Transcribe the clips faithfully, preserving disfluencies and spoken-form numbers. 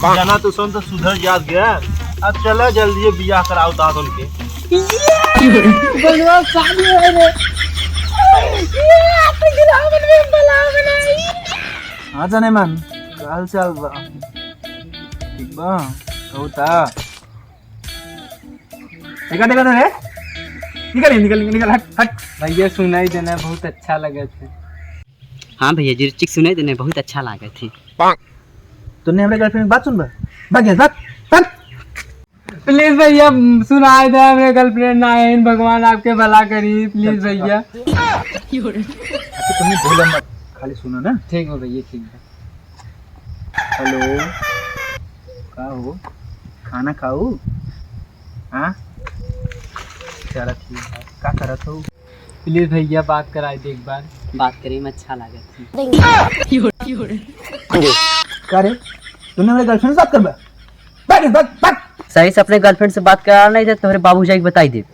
जना तो सन तो सुधर जात गया। अब चला जल्दी बियाह कराओ तात उनके। बोलवा शादी है रे। ये आप दुल्हन में बला बनाई। हाँ जाने मन, का हाल चाल बा? ठीक बा? होता। देखा, देखा, देखा। निकल, निकल, निकल, हट, हट। भैया सुनाई देना बहुत अच्छा लगा था। हाँ भैया जी, रिचिक सुनाई देना बहुत अच्छा लगा थी। तूने हमरे girlfriend की बात सुन बा? भाग यहाँ, भाग, भाग। Please भैया, सुनाई दे, हमरे girlfriend ना है, भगवान आपके भला करी, please भैया। अच्छा, तुमने बोला मत, खाली सुनो ना। ठीक हो भैया, ठीक है। Hello, का हो, खाना खाऊ? हाँ, चला ठीक है, का करत हो? Please भैया, बात कराई दे एक बार। बात करे में अच्छा लागत है। का रे, तूने हमरे girlfriend से बात करबा? भाग, भाग, भाग। सही से अपने girlfriend से बात करा नहीं थे, तोहरे बाबू जाके बताई दे।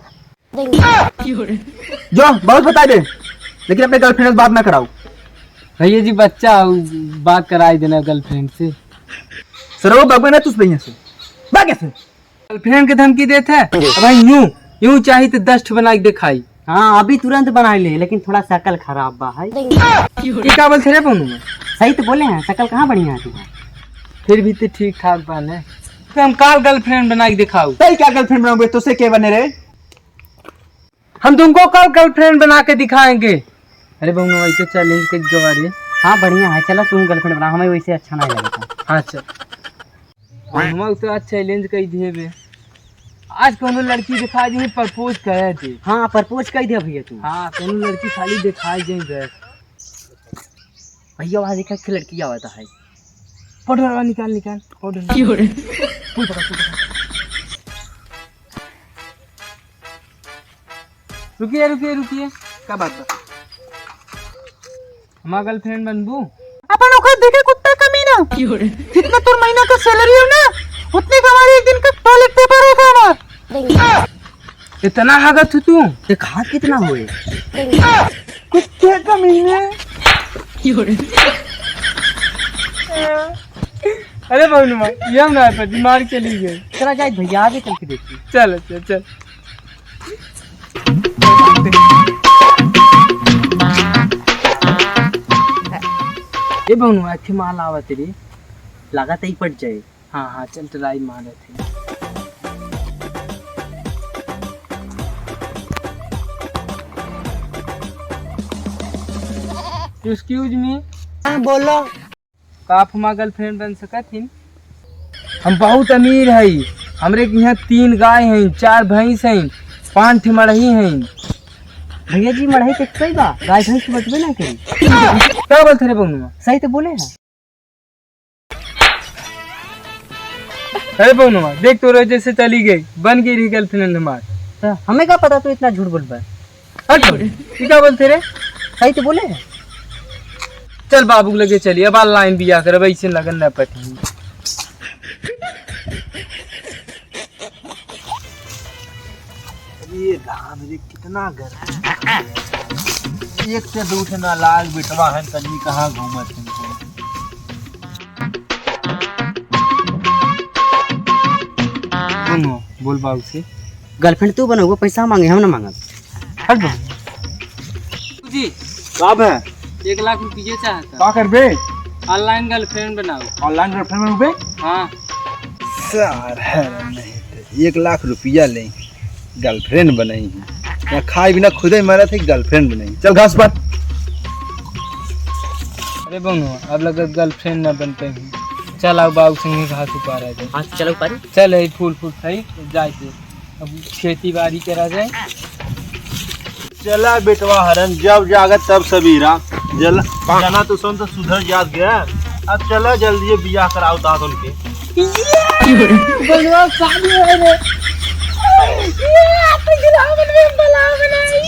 जो, बहुत बताई दे, लेकिन अपने girlfriend से बात ना कराओ। भैया जी, बच्चा हूँ, बात कराई देना girlfriend से। सरो, बगबे ना तुझ पे यहाँ से। भाग यहाँ से। Girlfriend के धमकी देत है? अब भाई यूं, यूं चाही तो दस ठो बना के दिखाई। हाँ, अभी तुरंत बना ले, लेकिन थोड़ा शकल खराब बा है। ये का बोलते रे बबनुआ? सही तो बोले हैं, शकल कहाँ बढ़िया है तुम्हारा? फिर भी तो ठीक ठाक बा ने। तो हम काल girlfriend बना के दिखाऊ। तई क्या girlfriend बनाओगे? तो से के बने रे? हम तुमको कल girlfriend बना के दिखाएंगे। अरे बबनुआ, वैसे challenge के जवारे। हाँ, बढ़िया है, चला तुम girlfriend बना, हमें वैसे अच्छा नहीं लगता। हाँ, चल। बबनुआ, उ तो आज challenge कई दिए बे। आज कोनो लड़की दिखा दी, propose करे थे। हाँ, propose कर दिया भैया तू। हाँ, कोनो लड़की खाली दिखाई दे बे। भैया, वहाँ देखा, एक लड़की आवता है। Powder वाला निकाल, निकाल, powder। क्यों रे? फूल पकड़, फूल पकड़। रुकिए, रुकिए, रुकिए, का बात बा? हमार girlfriend बनबू? अपन औकात देखे कुत्ता कमीना। क्यों रे? जितना तोर महीना का salary हो ना, उतने का हमारे एक दिन का toilet paper होगा हमार। इतना हागत हो तू? देखा कितना होए? कुत्ते कमीने। क्यों रे? अरे बबनुआ, ये हम ना पर बीमार के लिए गए। चला जाए भैया, आगे चल के देखिए। चल, चल, चल। ए बबनुआ, अच्छी माल आवत रे, लागत ही पट जाए। हाँ, हाँ, चल try मारत है। Excuse me। हाँ, बोलो। का आप हमार girlfriend बन सकत हिन? हम बहुत अमीर हई, हमरे के यहाँ तीन गाय हैं, चार भैंस हैं, पाँच ठे मड़ही हैं। भैया जी, मड़ही के कई बा, गाय भैंस के बतबे ना करी। का बोलते रे बबनुआ? सही तो बोले हैं। अरे बबनुआ, देख तोरे जैसे चली गई, बन गई रही girlfriend हमार। तो हमें का पता तू इतना झूठ बोलबा? हट बे, ई का बोलते रे? सही तो बोले हैं। चल बाबू के लगे चली, अब online बियाह करब, ऐसे लगन न पटी। अरे राम रे, कितना गर्मी है। एक से दू ठे नालायक बेटवा है, तनी कहाँ घूमत हैं। सुनो, बोल बाबू से। Girlfriend तू बनोगे, पैसा मांगे, हम ना मांगब। हट बे। जी। का बे? एक लाख रुपये चाहता। का करबे? Online girlfriend बनाओ। Online girlfriend बनबे? हाँ। सार है नहीं तो एक लाख रुपया ले, girlfriend बनाई है। ना खाए बिना खुदे मरत है, girlfriend बनाई। चल घास पर। अरे बबनुआ, अब लगा girlfriend ना बनते हैं। चल आओ बाबू संगे घास उपारा जाए। हाँ, चलो उपारी। चल है फूल फूल सही जाए थे। अब खेती बाड़ी करा जाए। चला बेटवा हरन, जब जागत तब सबेरा। जल-, जना तो सन तो सुधर जात गया। अब चला जल्दी बियाह कराओ तात उनके। बोलवा शादी है रे। ये आप दुल्हन में बला बनाई।